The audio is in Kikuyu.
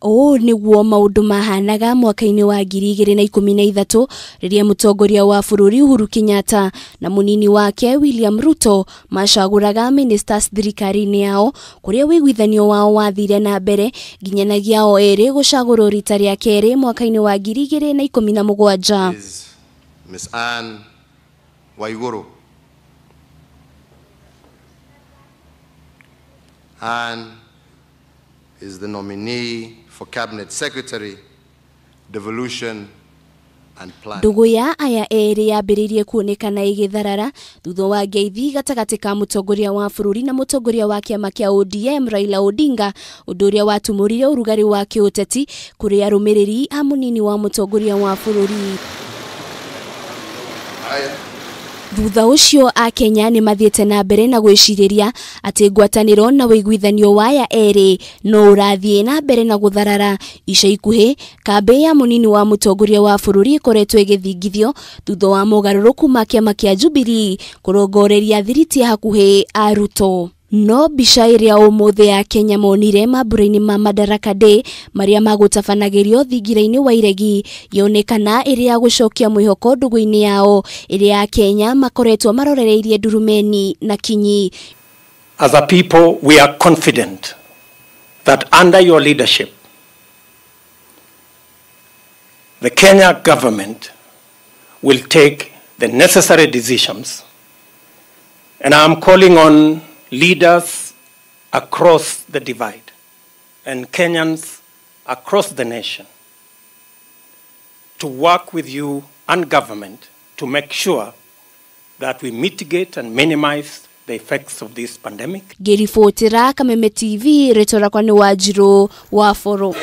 Ũũ nĩguo maũndũ mahanaga mwaka-inĩ wa 2013 rĩrĩa mũtongoria wa bũrũri Uhuru Kenyatta na mũnini wake William Ruto macagũraga ministers thirikari-inĩ yao, kũrĩa ũiguithanio wao wathire na mbere nginyanagia o erĩ gũcagũrwo rita rĩa kerĩ mwaka-inĩ wa 2017. Miss Anne Waiguru. Anne is the nominee for Cabinet Secretary, Devolution and Planning. Ndũgũ ya aya erĩ yambĩrĩirie kuonekana ĩgĩtharara thutha wa ngeithi gatagatĩ ka mũtongoria wa bũrũri na mũtongoria wa kĩama kĩa ODM Raila Odinga, ũndũ ũrĩa watumũrire ũrugarĩ wa kĩũteti kũrĩ arũmĩrĩri a mũnini wa mũtongoria wa bũrũri. Thutha ũcio Akenya nĩ mathiĩte na mbere na gwĩcirĩria atĩ ngwatanĩro na ũiguithanio wa aya erĩ no ũrathiĩ na mbere na gũtharara. Ica ikuhĩ kambĩ ya mũnini wa mũtongoria wa bũrũri ĩkoretwo ĩgĩthingithio thutha wa mogarũrũku ma kĩama kĩa Jubilee kũrongoreria thiriti hakuhĩ a Ruto. No mbica ĩrĩa ũmũthĩ ya Kenya monire mambura-inĩ ma Madaraka Day marĩa magũtabanagĩrio thingira-inĩ wa Iregi yonekana ĩrĩ ya gũcokia mwĩhoko ndũgũ-inĩ yao ĩrĩa Akenya makoretwo marorereirie ndurumeni na kinyi. As a people, we are confident that under your leadership, the Kenya government will take the necessary decisions, and I am calling on leaders across the divide and Kenyans across the nation to work with you and government to make sure that we mitigate and minimize the effects of this pandemic. Ngĩribotera Kameme TV, rĩtwa rĩakwa nĩ Wanjirũ wa Boro.